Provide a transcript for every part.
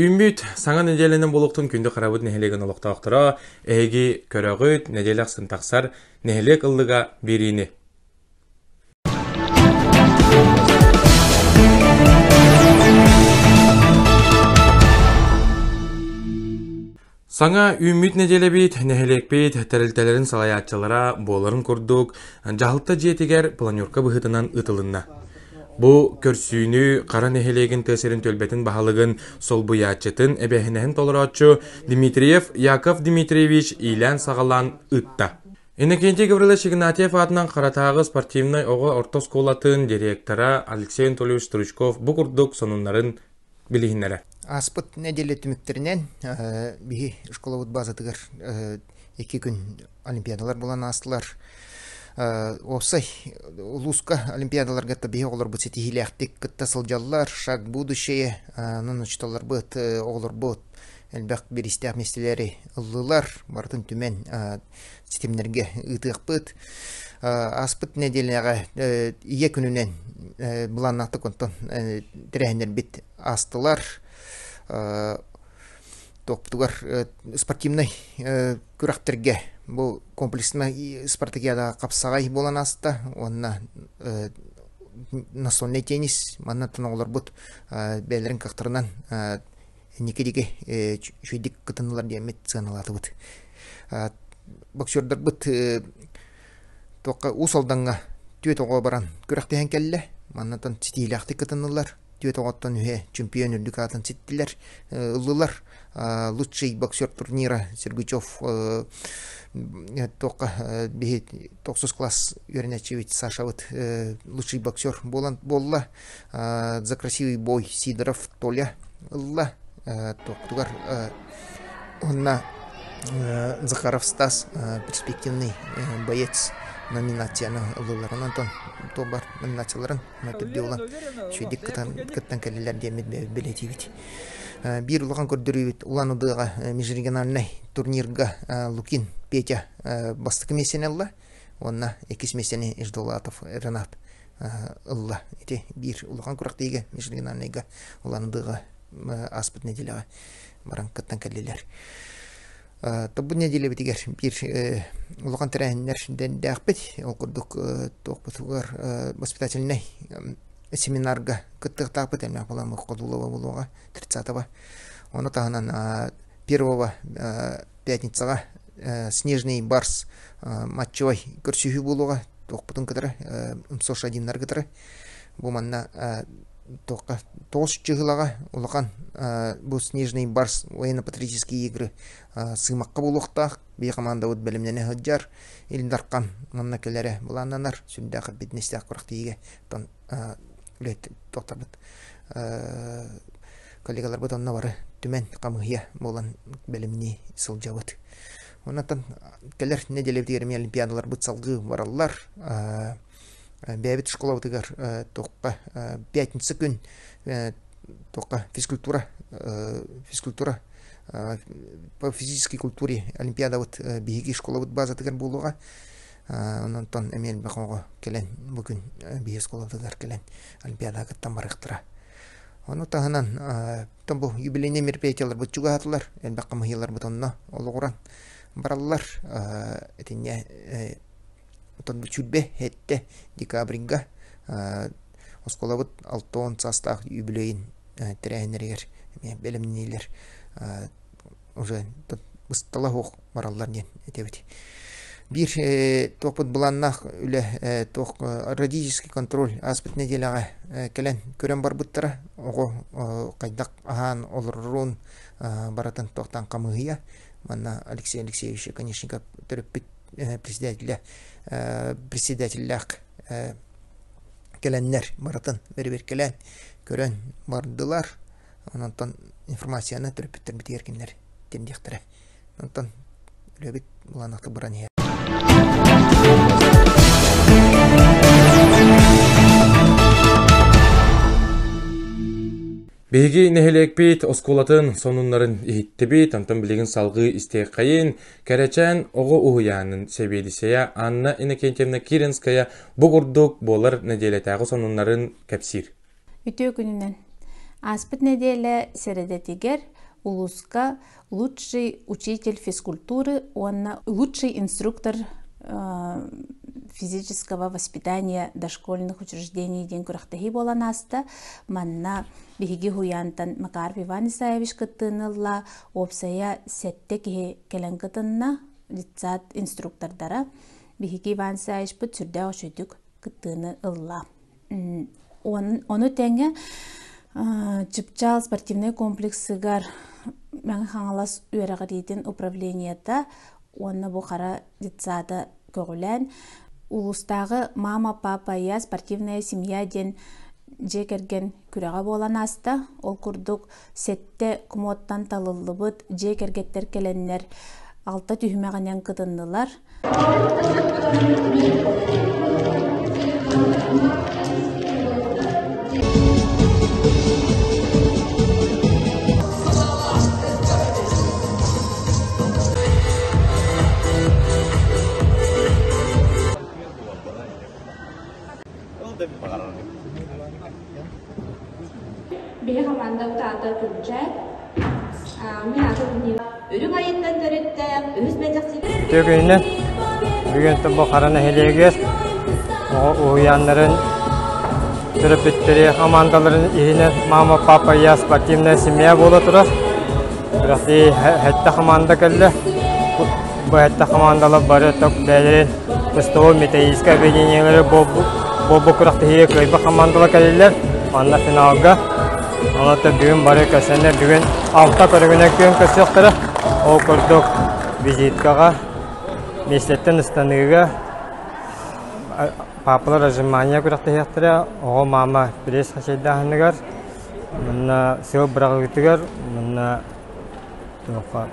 Үүммүт саҥа нэдиэлэнэн буолуохтун күндү Харабыт нэһилиэгин олохтоохторо, эһиги көрөҕүт, нэдиэлэ ахсын тахсар нэһилиэк ыллыга биэриини. Саҥа үүммүт нэдиэлэбит нэһилиэкпит тэрилтэлэрин салайааччылара буоларын курдук, дьаһалта дьиэтигэр планерка быһыытынан ыытылынна. Бу көрсүүнү Хара нэһилиэгин тыа сирин түөлбэтин баһылыгын солбуйааччытын эбээһинэһин толорооччу Дмитриев Яков Дмитриевич иилээн-саҕалаан ыытта. Иннокентий Гаврилович Игнатьев аатынан Харатааҕы спортивнай оҕо орто оскуолатын директора Алексей Анатольевич Стручков бу курдук сонуннарын билиһиннэрэр. Ааспыт нэдиэлэ түмүктэринэн биһи школабыт базатыгар икки күн олимпиадалар буолан аастылар. Уопсай улууска олимпиадаларга биһи оҕолорбут ситиһиилээхтик кытта сылдьаллар. Шаг будущее, онон учууталларбыт, оҕолорбут элбэх бириистээх миэстэлэри ыллылар. Барытын түмэн ситимнэргэ ыытыахпыт. Ааспыт нэдиэлэҕэ ийэ күнүнэн былааннаахтык онтон тэрээһиннэрбит аастылар. Туохпутугар спортивнай күрэхтэргэ бу комплекснай спартакиада хапсаҕай буолан ааста уонна настольнай теннис манна оҕолорбут бэйэлэрин кыахтарынан инники диэки үчүгэйдик кытыннылар диэммит сыаналаатыбыт. Боксердарбыт туохха Уус Алдаҥҥа түөрт оҕо баран күрэхтэһэн кэллэ. Маннатан ситиһиилээхтик кытыннылар. Түөрт оҕоттон үһэ чемпион үрдүк аатын ситтилэр, ыллылар. Лучший боксер турнира Сергучев туохха биһи тохсус класс үөрэнээччибит Сашабыт лучший боксер буолан буолла. За красивый бой Сидоров Толя ылла. Туохтугар уонна Захаров Стас перспективный боец номинацияны ыллылар. Онон туох номинацияларын төрдү ылан үчүгэйдик кыттан кэллилэр диэммит бэлиэтиибит. Биир улахан көрдөрүүбүт Улан-Удэҕа межрегиональнай турнирга Лукин Петя бастакы миэстэни ылла уонна иккис миэстэни Иждолатов Ренат ылла. Ити биир улахан күрэхтэһиигэ межрегиональнайга Улан-Удэҕа ааспыт нэдиэлэҕэ баран кыттан кэллилэр. Тобу нэдиэлэбитигэр биир улахан тэрээһиннэр дэннээхпит. Ол курдук туохпутугар воспитательнай семинарга кыттыахтаахпыт эмиэ буолан Ходулова буолуоҕа 30-го. Ону таһынан первого пятницаҕа Снежный барс матчевай көрсүһүү буолуоҕа туохпутун кытары МСОШ одиннары кытары бу манна туохха тоҕус чыһылаҕа улахан бу Снежный барс военно-патриотические игры сыымахха буолуохтаах биһи командабыт бэлэмнэнэ сылдьар Ил Дархан манна кэлэрэ былааннанар сүрдээх эппиэтинэстээх күрэхтэһиигэ оттон үлэһит туохтарбыт коллегаларбыт онно бары түмэн хамыыһыйа буолан бэлэмнии сылдьабыт. Онон кэлэр нэдиэлэбитигэр эмиэ олимпиадаларбыт салгыы бараллар. Бэйэбит школабытыгар туохха пятница күн туохха физкультура физкультура по физической культуре олимпиадабыт биһиги школабыт базатыгар буолуоҕа. Онтон эмиэ элбэх оҕо кэлэн бу күн биһиги школабытыгар кэлэн олимпиадаҕа кыттан барыахтара. Ону таһынан бу юбилейнай мероприятиеларбыт чугаһаатылар, элбэх хамыыһыйаларбыт онно олоҕуран бараллар. Итиннэ оттон сүүрбэ сэттэ декабрьга оскуолабыт 60 саастаах юбилейын тэрээһиннэригэр эмиэ бэлэмнииллэр уже быстала суох бараллар диэн этэбит. Биир туохпут былааннаах үлэ туох родительский контроль ааспыт нэдиэлэҕэ кэлэн көрөн барбыттара. Оҕо хайдах аһаан олорорун барытын туохтан хамыыһыйа. Манна Алексей Алексеевич Конечников төрөппүт председателэ председателлээх кэлэннэр барытын бэрэбиэркэлээн көрөн бардылар. Онтон информацияны төрөппүттэрбитигэр кинилэр тиэрдиэхтэрэ. Онтон үлэбит былааннаахтык баран иһэр. Биһиги нэһилиэкпит оскуолатын сонуннарын иһиттибит, онтон билигин салгыы истиэххэйин Кэрэчээн оҕо уһуйаанын сэбиэдиссэйэ Анна Иннокентьевна Киренская бу курдук буолар нэдиэлэтээҕи сонуннарын кэпсиир. Үтүө күнүнэн. Ааспыт нэдиэлэ сэрэдэтигэр улууска лучший учитель физкультуры уонна лучший инструктор физического воспитания дошкольных учреждений диэн күрэхтэһии буолан ааста. Манна биһиги уһуйаантан Макаров Иван Исаевич кыттыыны ылла, уопсайа сэттэ киһи кэлэн кытынна, детсад инструктордара. Биһиги Иван Исаевичпыт сүрдээх үчүгдүк кыттыыны ылла. Ону тэҥэ Чыпчаал спортивнай комплексыгар Мэҥэ Хаҥалас үөрэҕириитин управлениета уонна бу Хара детсада көҕүлээн улуустааҕы «Мама, папа, я спортивная семья» диэн дьиэ кэргэн күрэҕэ буолан ааста. Ол курдук сэттэ кумуоттан талыллыбыт дьиэ кэргэттэр кэлэннэр алта түһүмэҕинэн кытыннылар. Биһи хамаандабыт аата Күнчээн. Мин аатым Нина. Үрүҥ айыттан төрүттээх үһүс мэлдьэхситэ. Үтүө күнүнэн. Бүгүн Тобо Хара нэһилиэгэр оҕо уһуйааннарын төрөппүттэри хамаандаларын иһинэн «Мама, папа, я спортивная семья» буола турар. Күрэхтэһии сэттэ хамаанда кэллэ. Бу сэттэ хамаандалар бары бэйэлэрин Кустовой методическай объединениелары буолбут күрэхтэһиигэ кыайбыт хамаандалар кэллилэр. Манна финалга Онон бүгүн бары көрсөннөр бүгүн алта көрүҥүнэн күөн көрсүөхтэрэ. Ол курдук визиткаҕа, миэстэттэн ыстаныыга папалар отжимания күрэхтэһиэхтэрэ, оҕо маама пресс хачайдааһыныгар, манна сыал быраҕыытыгар, манна туохха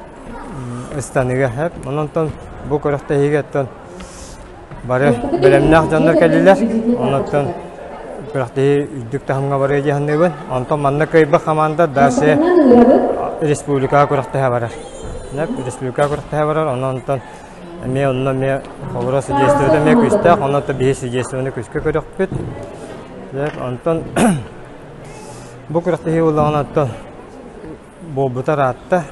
ыстаныыга сөп. Онон бу күрэхтэһиигэ оттон Бары бэлэмнээх дьоннор кэллилэр. Оннуттан күрэхтэһии үрдүк таһымҥа барыа дии саныыбын. Онтон манна кыайбыт хамаанда дальше республикаҕа күрэхтэһэ барар. Республикаҕа күрэхтэһэ барар. Онон онтон эмиэ онно эмиэ холобура судействота эмиэ күүстээх. Онон биһи судействоны күүскэ көрүөхпүт. Онтон бу күрэхтэһии буоллаҕына оттон буолбута ыраатта.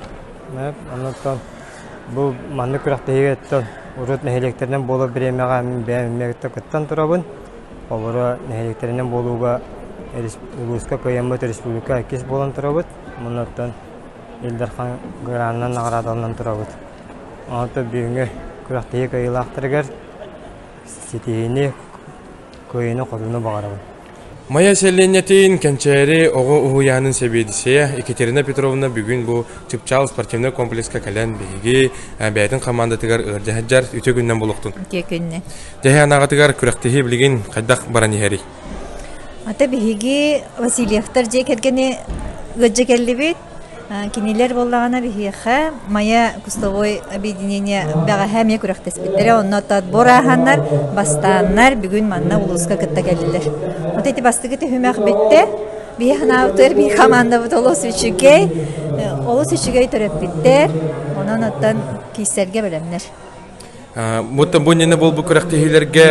Онон бу маннык күрэхтэһиигэ оттон урут нэһилиэктэринэн буолар бириэмэҕэ мин бэйэм эмиэ кыттан турабын. Олору нэһилиэктэринэн буолууга улууска кыайаммыт республика иккис буолан турабыт. Онон Ил Дархан гранынан наҕараадаланан турабыт. Онон бүгүҥҥү күрэхтэһии кыайыылаахтарыгар ситиһиини, кыайыыны-хотууну баҕарабын. Майа сэлиэнньэтин Кэнчээри оҕо уһуйаанын сэбиэдиссэйэ Екатерина Петровна бүгүн бу Чыпчаал спортивнай комплекска кэлэн биһиги бэйэтин хамаандатыгар ыалдьа сылдьар. Үтүө күнүнэн буолуохтун. Үтүө күнүнэн. Тэһэ анаҕытыгар күрэхтэһии билигин хайдах баран иһэрий? Ата биһиги Васильевтар дьиэ кэргэни ыалдьа кэллибит. Кинилэр буоллаҕына биһиэхэ Майа кустовой объединение бэҕэһээ эмиэ күрэхтэспиттэрэ. Онно отбор ааһаннар, бастааннар бүгүн манна улууска кытта кэллилэр. Вот эти бастакы түһүмэх бүттэ. Биһи ханаабытыгар биһи командабыт олус үчүгэй, олус үчүгэй төрөппүттэр. Онон оттон киирсэргэ бэлэмнэр. Бу бу иннинэ буолбут күрэхтэһиилэргэ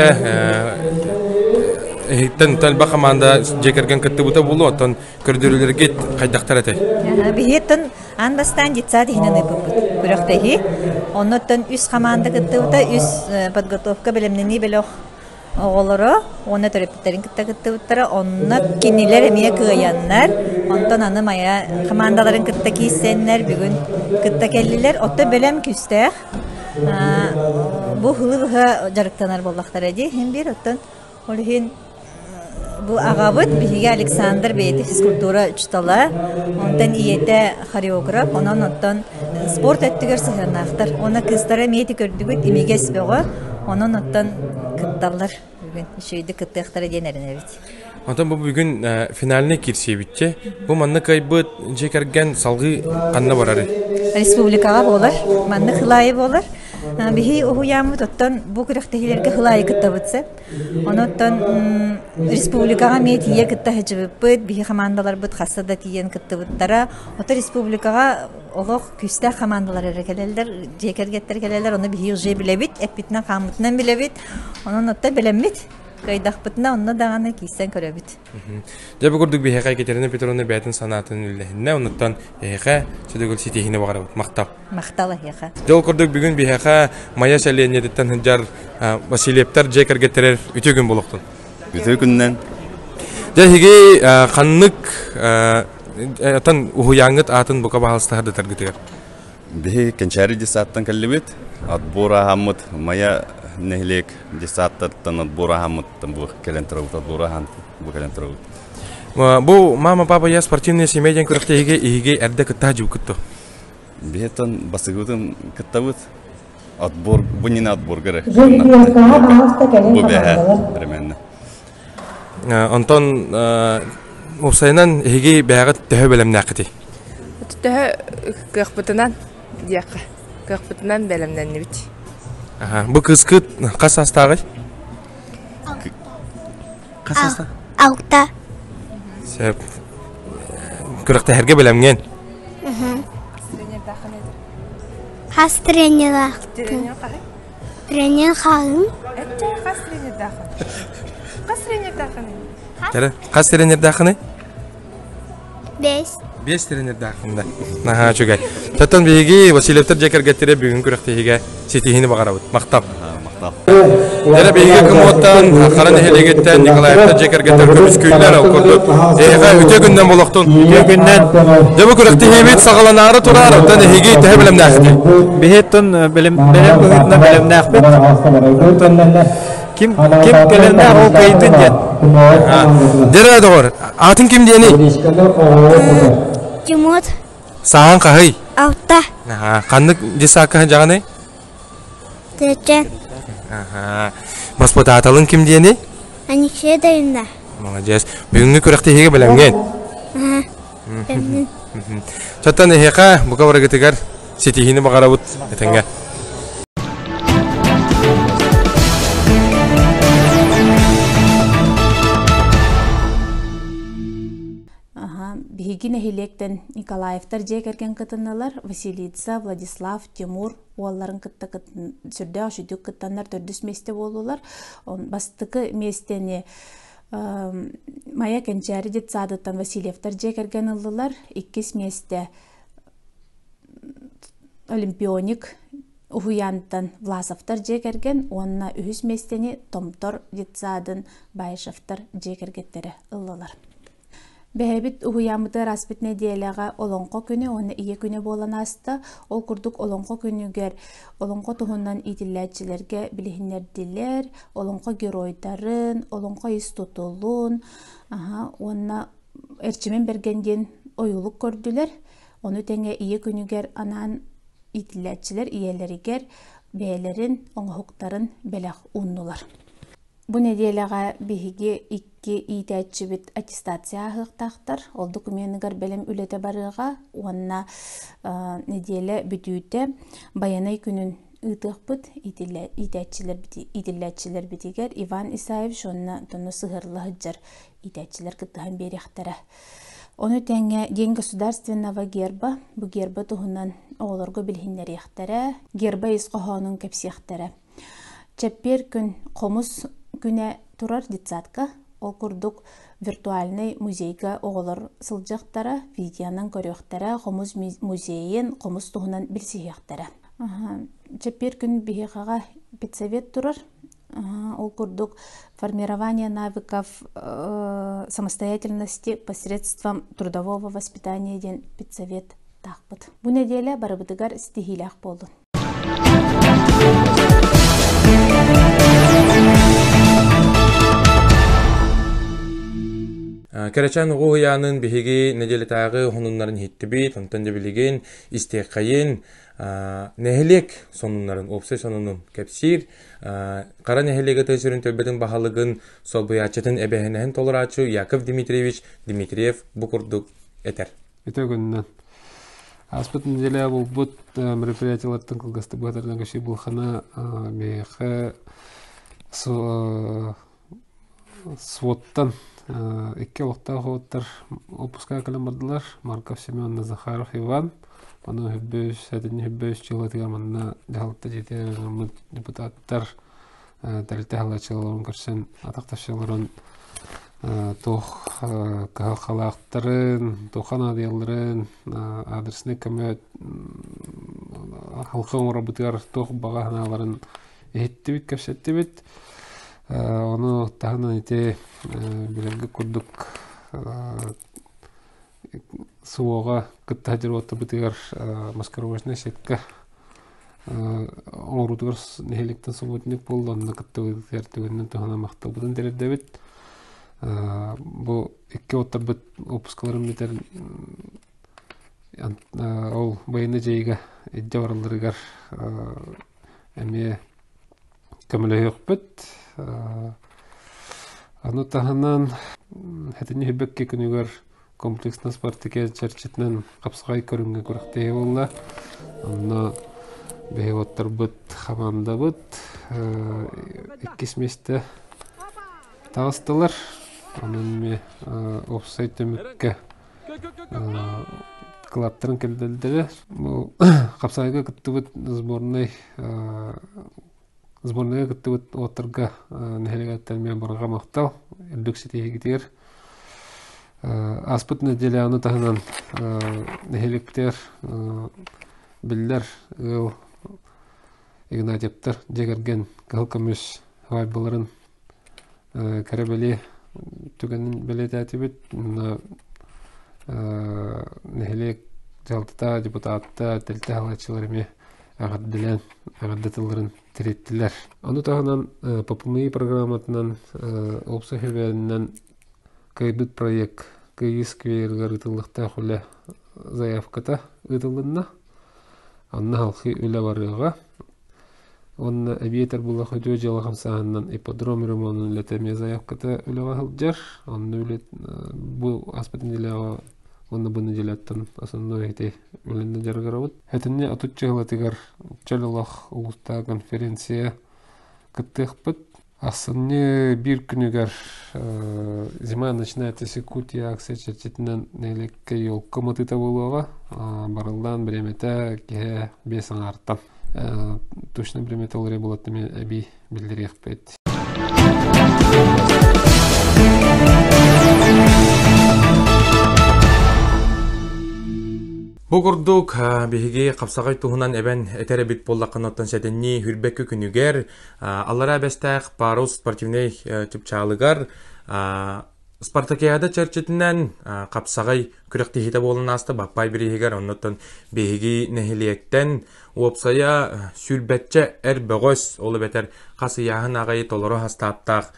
иһиттэн элбэх хамаанда дьиэ кэргэн кыттыбыта буолуо, оттон көрдөрүүлэргит хайдахтар этэй? Биһиэттэн аан бастаан детсад иһинэн ыыппыппыт күрэхтэһии. Оннуттан үс хамаанда кыттыбыта, үс подготовка бэлэмнэнии бөлөх оҕолоро уонна төрөппүттэрин кытта кыттыбыттара. Онно кинилэр эмиэ кыайаннар, онтон аны Майа хамаандаларын кытта киирсэннэр бүгүн кытта кэллилэр. Отто бэлэм күүстээх. Бу сылы быһа дьарыктанар буоллахтара дии. Иһин биир оттон ол иһин бу аҕабыт биһиги Александр бэйэтэ физкультура учуутала, онтон ийэтэ хореограф, онон оттон спорт өттүгэр сыһыаннаахтар. Уонна кыыстара эмиэ ити көрдүгүт имигэс бөҕө, онон оттон кытталлар бүгүн. Үчүгэйдик кыттыахтара диэн эрэнэбит. Онтон бу бүгүн финальнай киирсиэбитчэ. Бу манна кыайбыт дьиэ кэргэн салгыы ханна барарый? Республикаҕа буолар, маннык хылаайы буолар. Биһи уһуйааммыт оттон бу күрэхтэһиилэргэ хылаайы кыттабыт сөп. Онон республикаҕа эмиэ тиийэ кытта сылдьыбыппыт, биһи хамаандаларбыт хаста да тиийэн кыттыбыттара. Ото республикаҕа олох күүстээх хамаандалар эрэ кэлэллэр, дьиэ кэргэттэр кэлэллэр, ону биһи уже билэбит, эппитинэн-хааммытынан билэбит. Онон оттон бэлэммит. Кыайдахпытына онно даҕаны киирсэн көрөбүт. Дьэ бу курдук биһиэхэ Екатерина Петровна бэйэтин санаатын үллэһиннэ, оннуттан эһиэхэ сөдөгүл ситиһиини баҕарабыт. Махтал. Махтал эһиэхэ. Дьол курдук бүгүн биһиэхэ Майа сэлиэнньэтиттэн сылдьар Васильевтар дьиэ кэргэттэрэр үтүө күн буолуохтун. Үтүө күннэн. Дьэ эһиги ханнык отон уһуйааҥҥыт аатын бука баһалыстаһардытаргытыгар? Биһи Кэнчээри детсадтан кэллибит. Отбор ааһаммыт Майа нэһилиэк детсадтарыттан отбор ааһаммыттан бу кэлэн турабыт, отбор ааһан бу кэлэн турабыт. Бу мама, папа, я спортивная семья диэн күрэхтэһиигэ иһиги эрдэ кытта дьыбыккыт Биһиттэн басыгыбытын кыттабыт. Отбор, бу нина отборга эрэ. Бу бэһэ временно. Онтон уопсайынан эһиги бэйэҕит төһө бэлэмнээххитий? Төһө кыахпытынан диэххэ. Кыахпытынан бэлэмнэннибит. Бу кыыскыт хас саастааҕый? Хас саастаах? Алта. Сөп. Күрэхтэһэргэ бэлэмҥин? Хас тренердаахтын? Тренер хаһын? Хас тренердаахын? Хас тренердаахын? Хас тренердаахыный? Бес. Бес тренердаахын да. Наһаа үчүгэй. Оттон биһиги Васильевтар дьиэ кэргэттэрэ бүгүн күрэхтэһиигэ ситиһиини баҕарабыт. Махтал. Махтал. Дьэ биһиги кымуоттан Хара нэһилиэгиттэн Николаевтар дьиэ кэргэттэр көмүскүүллэр ол курдук. Эһиэхэ үтүө күннэн болохтун. Үтүө күннэн. Дьэ бу күрэхтэһиибит саҕаланаары турар, оттон эһиги төһө бэлэмнээххитий? Биһиттэн бэлэм бэлэм быһыытынан бэлэмнээхпит. Оттон ким ким кэлэннээх ол кыайдын диэн. Дьэ доҕор, аатын ким диэний? Тимур. Сааһын хаһый? Алта. Ханнык десакка сылдьаҕыный? Тетя. Баспытааталын ким диэний? Алексей Дайна. Молодец. Бүгүҥҥү күрэхтэһиигэ бэлэмҥин? Чаттан эһиэхэ бука барыгытыгар ситиһиини баҕарабыт этэҥҥэ. Биһиги нэһилиэктэн Николаевтар дьиэ кэргэн кытыннылар Василица, Владислав, Тимур уолларын кытта сүрдээх үчүгдүк кыттаннар төрдүс миэстэ буоллулар. Бастакы миэстэни Майа Кэнчээри детсадыттан Васильевтар дьиэ кэргэн ыллылар. Иккис миэстэ Олимпионик уһуйаантан Власовтар дьиэ кэргэн уонна үһүс миэстэни Томтор детсадын Баишевтар дьиэ кэргэттэрэ ыллылар. Бэйэбит уһуйааммытыгар ааспыт нэдиэлэҕэ Олоҥхо күнэ уонна Ийэ күнэ буолан ааста. Ол курдук Олоҥхо күнүгэр олоҥхо туһунан иитиллээччилэргэ билиһиннэрдилэр, олоҥхо геройдарын, олоҥхо ис тутулун уонна Эрчимэн Бэргэн диэн ойуулук көрдүлэр. Ону тэҥэ Ийэ күнүгэр анаан иитиллээччилэр ийэлэригэр бэйэлэрин оҥоһуктарын бэлэх ууннулар. Бу нэдиэлэҕэ биһиги икки иитээччибит аттестация ааһыахтаахтар. Ол докуменыгар бэлэм үлэтэ барыаҕа уонна нэдиэлэ бүтүүтэ Байанай күнүн ыытыахпыт иитиллээччилэрбитигэр Иван Исаевич уонна тону сыһыарла сылдьар иитээччилэр кыттыһан биэриэхтэрэ. Ону тэҥэ День государственного герба бу герба туһунан оҕолорго билиһиннэриэхтэрэ, герба ис хоһоонун кэпсиэхтэрэ. Чэппиэр күн хомус күнэ турар детсадка. Ол курдук виртуальнай музейга оҕолор сылдьыахтара, видеонан көрүөхтэрэ, хомус музейын, хомус туһунан билсиһиэхтэрэ. Чэппиэр күн биһиэхэҕэ педсовет турар. Ол курдук формирование навыков самостоятельности посредством трудового воспитания диэн педсовет таахпыт. Бу нэдиэлэ барыбытыгар ситиһиилээх буоллун. Кэрэчээн оҕо уһуйаанын биһиги нэдиэлэтээҕи сонуннарын иһиттибит, онтон дьэ билигин истиэххэйин нэһилиэк сонуннарын, уопсай сонунун кэпсиир. Хара нэһилиэгэ тыа сирин төлбөтүн баһылыгын солбуйааччытын эбэһинэһин толорооччу Яков Дмитриевич Дмитриев бу курдук этэр. Үтө күнүнэн. Ааспыт неделя булбут мероприятиелартан кылгастык быһатарынан көшүй булхана миэхэ сводтан икки олохтоох уоттар отпускаға кэлэн бардылар. Марков Семен, Захаров Иван. Маны хүббүс, сэтинни хүббүс чылатыгар манна дьаһалта дьиэтигэр депутаттар. Тэрилтэ халааччыларын көрсөн атахташаларын туох кыһалҕалаахтарын, туохха наадыйалларын, адреснай көмө халха оҥоробутугар туох баҕа санааларын иһиттибит, кэпсэттибит. Ону таһынан ити билэргэ курдук суоҕа кытта сылдьар маскировочная сетка оҥоруутугар нэһилиэктэн субботник буолла онно кыттыбытыгар түгэнинэн туһанан махталбытын тириэрдэбит. Бу икки уоттарбыт выпускаларын бүтэр ол байыаннай дьайыыга илдьэ баралларыгар эмиэ көмөлөһүөхпүт. Аны таһынан хэтинни хүбэкке күнүгэр комплексно спартакиада чэрчитинэн хапсаҕай көрүҥҥэ күрэхтэһии буолла. Онно биһиги хамаандабыт иккис миэстэ таҕыстылар. Онон эмиэ уопсай түмүккэ кылааттарын кэллэрдэрэ. Бу хапсаҕайга кыттыбыт сборнай сборнайга кыттыбыт уолаттарга нэһилиэктэр эмиэ барҕа махтал үрдүк ситиһиигитигэр. Ааспыт нэдиэлэҕэ таһынан нэһилиэктэр биллэр ыал Игнатьевтар дьиэ кэргэн кыһыл көмүс хаайбаларын кэрэ бэлиэ түгэнин бэлиэтээтибит. Онно нэһилиэк дьаһалтата, депутаттар, тэрилтэ салайааччылар эмиэ эҕэрдэлээн, эҕэрдэ тылларын тириэттилэр. Ону таһынан ППМИ программатынан уопсай сүбэнэн кыайбыт проект Кыайыы скверыгар ыытыллыахтаах үлэ заявката ыытылынна. Онно халхыы үлэ барыаҕа. Уонна эбиэтэр буоллах үтүө дьыала хамсааһынынан ипподром ремонун үлэтэ эмиэ заявката үлэҕэ сылдьар. Онно үлэ бу ааспыт нэдиэлэҕэ уонна бу нэдиэлэттэн основной ити үлэнэн дьарыгырабыт. Этинни отучча сылатыгар чөл олох улуустааҕы конференция кыттыахпыт. Ахсынньы биир күнүгэр «Зима начинается с Якутии» акция чэрчитинэн нэһилиэккэ елка матыыта буолуоҕа. Барыллаан бириэмэтэ киһи биэс аҥаартан. Точно бириэмэтэ ол эрэ буолат эмиэ эбии биллэриэхпит. Бу курдук биһиги хапсаҕай туһунан эбэн этэр эбит буоллаххына оттон сэтинньи хүрбэккэ күнүгэр Аллараа Бэстээх Парус спортивнай чыпчаалыгар Спартакиада чэрчитинэн хапсаҕай күрэхтэһиитэ буолан ааста Баппай бирииһигэр оннуттан биһиги нэһилиэктэн уопсайа сүүрбэччэ эр бөҕөс ол эбэтэр хас ыйааһын аҕай толору хастааптаах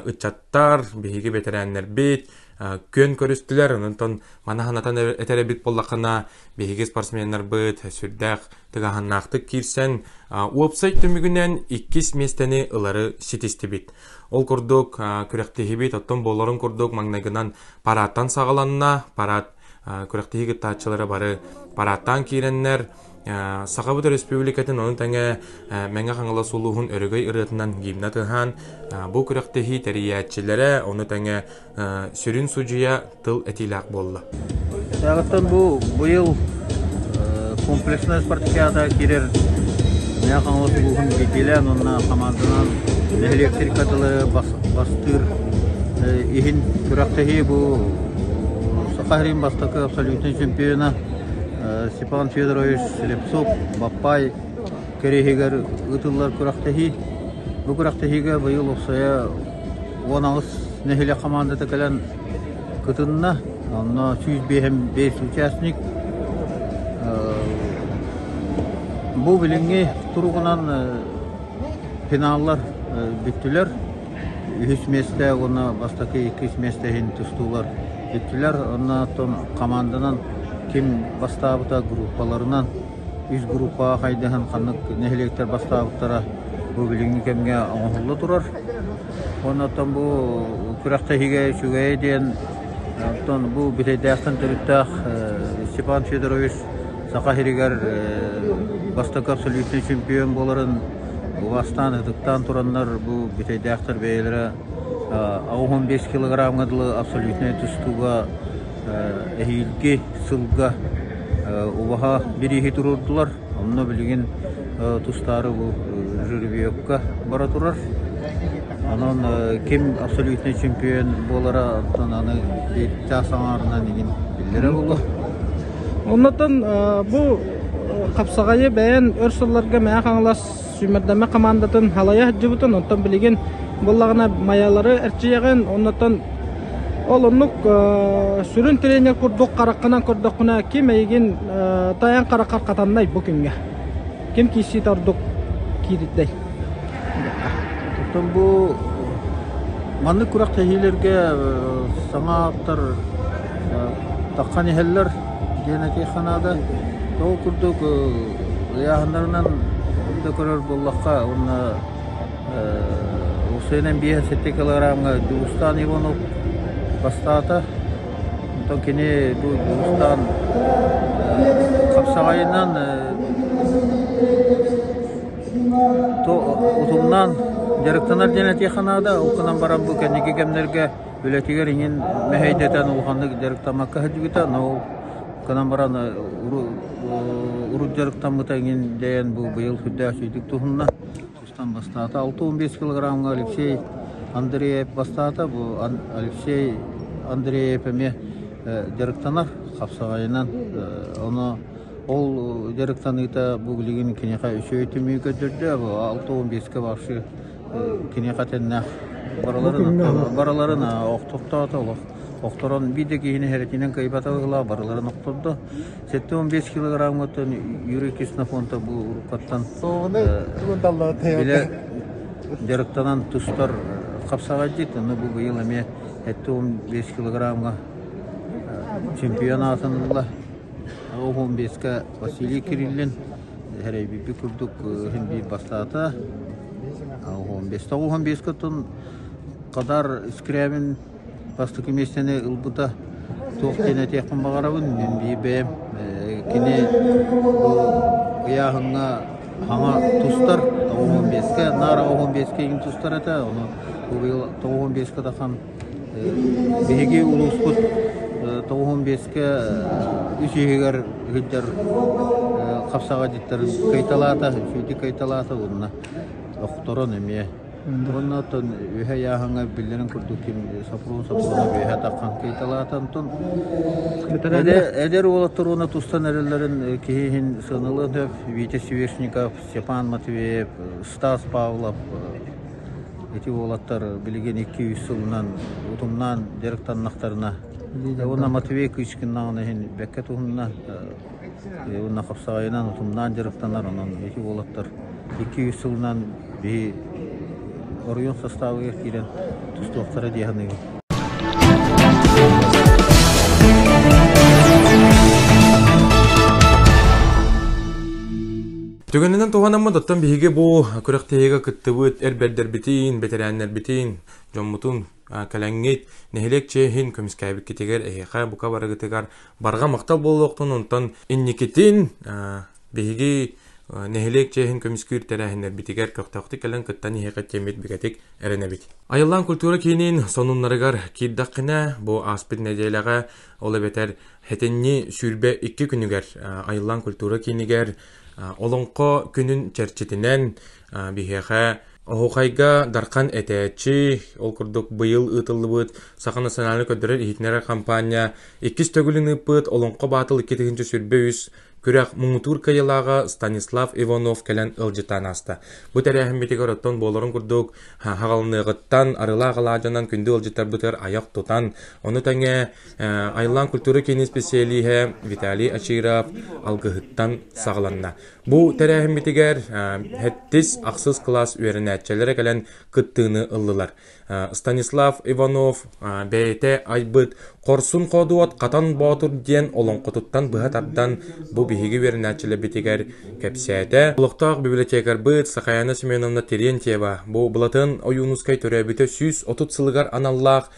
ыччаттар биһиги бэтэрээннэрбит күөн көрүстүлэр онтон маны санатан этэр эбит буоллаххына биһиги спортсменнарбыт сүрдээх тыгаһыннаахтык киирсэн уопсай түмүгүнэн иккис миэстэни ылары ситистибит. Ол курдук күрэхтэһиибит оттон буоларын курдук маҥнайгынан парадтан саҕаланна. Парад күрэхтэһии кыттааччылара бары парадтаан киирэннэр Сахабыт Өрөспүүбүлүкэтин ону тэҥэ Мэҥэ Хаҥалас улууһун өрөгөй ырыатынан гимна тыаһаан бу күрэхтэһии тэрийээччилэрэ ону тэҥэ сүрүн судьуйа тыл этиилээх буолла. Тагыттан бу быйыл комплекснай спартакиада киирэр Мэҥэ Хаҥалас улууһун биирдиилээн уонна хамаанданан нэһилиэктэр кытылы бастыыр иһин күрэхтэһии бу Саха сирин бастакы абсолютнай чемпиона Степан Федорович Слепцов Баппай кэриэһигэр ыытыллар күрэхтэһии. Бу күрэхтэһиигэ быйыл уопсайа 18 нэһилиэк хамаандата кэлэн кытынна. Онно 105 участник. Бу билиҥҥи туругунан финаллар бүттүлэр. Үһүс миэстэ уонна бастакы иккис миэстэ иһин тустуулар бүттүлэр. Онно оттон хамаанданан ким бастаабыта группаларынан үс группаҕа хайдыһан ханнык нэһилиэктэр бастаабыттара бу билиҥҥи кэмҥэ оҥоһулла турар. Уонна оттон бу күрэхтэһиигэ үчүгэйэ диэн оттон бу Бүтэйдээхтэн төрүттээх Степан Федорович Саха сиригэр бастакы абсолютнай чемпион буоларын убастаан, ытыктаан тураннар бу Бүтэйдээхтэр бэйэлэрэ 85 килограммҥа дылы абсолютнай тустууга эһиилги сылга убаһа бирииһи туруордулар. Онно билигин тустаары бу жеребьевка бара турар. Онон ким абсолютный чемпион буолара оттон аны биир чаас аҥаарынан игин биллэрэ буолуо. Оннотон бу хапсаҕайы бэйэн өр сылларга Мэҥэ Хаҥалас сүүмэрдэммит хамаандатын халайа сылдьыбытын, онтон билигин буоллаҕына майалары эрчийэҕин, оннотон ол оннук сүрүн тренер курдук хараххынан көрдөххүнэ ким эйигин тайан хараххар хатаннай бу күҥҥэ? Ким киирсиитэ ордук киирдэй? Оттон бу маннык күрэхтэһиилэргэ саҥа аттар таххан иһэллэр диэн этиэххэ наада. Ол курдук ыйааһыннарынан да көрөр буоллахха уонна уопсайынан 5-7 килограммҥа Дьулустаан Иванов бастаата. Онтон кини бу Дьулустаан хапсаҕайынан утумнаан дьарыктанар диэн этиэххэ наада. Ол гынан баран бу кэнники кэмнэргэ үлэтигэр иҥин мэһэйдэтэн улаханнык дьарыктаммакка сылдьыбыта. Но ол гынан баран урут дьарыктаммыта иҥин дэйэн бу быйыл сүрдээх үчүгүйдүк туһунна. Тустан бастаата. 65 килограммҥа Алексей Андреев бастаата. Бу Алексей Андреев эмиэ дьарыктанар хапсаҕайынан. Ону ол дьарыктаныыта бу билигин киниэхэ үчүгэй түмүгү көрдөрдө. Бу 65-кэ вообще киниэхэ тэннээх барыларын барыларын охтохтоото олох охторон биир да киһини хэрэтинэн кыайбата быһыылаах барыларын охтордо. 75 килограммыттан Юрий Ксенофонтов бу уруккаттан билэ дьарыктанан тустар хапсаҕайдьыт. Ону бу быйыл эмиэ 75 килограммга чемпион аатын ылла. 15-ка Василий Кириллин эрэйбиппит курдук иһин биир бастаата. 15 95-ка Хадар Скрябин бастакы миэстэни ылбыта туох диэн этиэхпин баҕарабын. Мин биир бэйэм кини бу ыйааһыҥҥа хаҥа тустар 95-ке наара 95-ке иҥин тустар этэ. Ону бу быйыл 95-ке тахан биһиги улууспут 95-ке үс иһигэр сылдьар хапсаҕайдьыттарын кыайталаата, үчүгэйдик кыайталаата уонна охторон эмиэ Уонна оттон үөһэ ыйааһыҥҥа биллэрин курдук ким Сопрун Сопрунов үөһэ таххан кыйталаата. Онтон эдэр уолаттар уонна тустан эрэллэрин киһи иһин сыаналыан сөп. Витя Свешников, Степан Матвеев, Стас Павлов ити уолаттар билигин 2-3 сылынан утумнаан дьарыктаннахтарына уонна Матвей Кычкиннаҕын иһин бэккэ туһунна уонна хапсаҕайынан утумнаан дьарыктанар онон ити уолаттар 2-3 сылынан биһи оройуон састаабыгар киирэн тустуохтара дии саныыбын. Түгэнинэн туһанаммыт оттон биһиги бу күрэхтэһиигэ кыттыбыт эр бэрдэрбитин, бэтэрээннэрбитин, дьоммутун кэлэҥҥит нэһилиэк чиэһин көмүскээбиккитигэр эһиэхэ бука барыгытыгар барҕа махтал буолуохтун онтон инникитин биһиги нэһилиэк чиэһин көмүскүүр тэрээһиннэрбитигэр көхтөөхтүк кэлэн кыттан иһиэххит диэммит бигэтик эрэнэбит. Айыллаан культура киинин сонуннарыгар киирдэххинэ, бу ааспыт нэдиэлэҕэ, ол эбэтэр хэтинньи 22 күнүгэр Айыллаан культура киинигэр Олоҥхо күнүн чэрчитинэн биһиэхэ Оһуохайга Дархан этээччи, ол курдук быйыл ыытыллыбыт Саха национальнай көрдөрөр-иһитиннэрэр хампаанньа иккис төгүлүн ыыппыт Олоҥхо Баатыл 2023 күрэх муҥутуур кыайыылааҕа Станислав Иванов кэлэн ыалдьыттаан ааста. Бу тэрээһиммитигэр оттон буоларын курдук хаҕалыныаҕыттан арыылаах алаадьынан күндү ыалдьыттарбытыгар айах тутан, ону тэҥэ Айыллаан культура киинин специалиһэ Виталий Ачиров алгыһыттан саҕаланна. Бу тэрээһиммитигэр сэттис, ахсыс кылаас үөрэнээччилэрэ кэлэн кыттыыны ыллылар. Станислав Иванов бэйэтэ айбыт «Хорсун хоодуот Хатан Боотур» диэн олоҥхотуттан быһа тардан бу биһиги үөрэнээччилэрбитигэр кэпсээтэ. Олохтоох библиотекарбыт Сахаяна Семеновна Терентьева бу Былатын Ойуунускай төрөөбүтэ 130 сылыгар аналлаах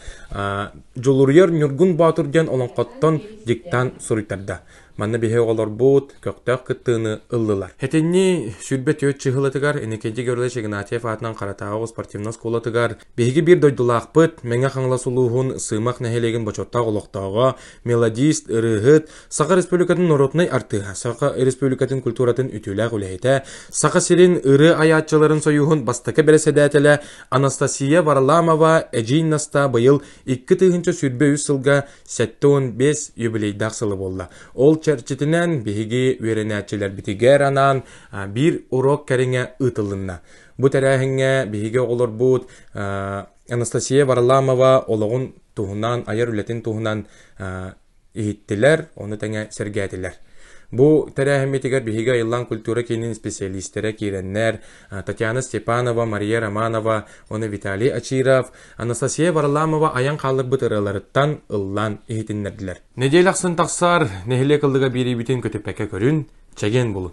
Дьулуруйар Ньургун Боотур диэн олоҥхоттон диктант суруйтарда. Манна биһи оҕолорбут көхтөөх кыттыыны ыллылар. Этинни 24 чыһылатыгар Иннокентий Гаврилович Игнатьев аатынан Харатааҕы спортивнай оскуолатыгар биһиги биир дойдулаахпыт Мэҥэ Хаҥалас улууһун Сыымах нэһилиэгин бочуоттаах олохтооҕо, мелодист, ырыаһыт, Саха Республикатын норуотунай артыыһа, Саха Республикатын культуратын үтүөлээх үлэһитэ, Саха сирин ырыа айааччыларын сойууһун бастакы бэрэссэдээтэлэ Анастасия Варламова Эдьиий Наста быйыл 2023 сылга 75 юбилейдаах сыла буолла. Ол чэрчитинэн биһиги үөрэнээччилэрбитигэр анаан биир урок кэриҥэ ыытылынна. Бу тэрээһиҥҥэ биһиги оҕолорбут Анастасия Варламова олоҕун туһунан, айар үлэтин туһунан иһиттилэр, ону тэҥэ сэргээтилэр. Бу тэрээһиммитигэр биһиги Айыллаан культура киинин специалистэрэ киирэннэр Татьяна Степанова, Мария Романова уонна Виталий Ачиров, Анастасия Варламова айан хаалларбыт ырыаларыттан ыллаан иһитиннэрдилэр. Нэдиэлэ ахсын тахсар нэһилиэк ыллыга биэриибитин көтүппэккэ көрүн, чэгиэн булун.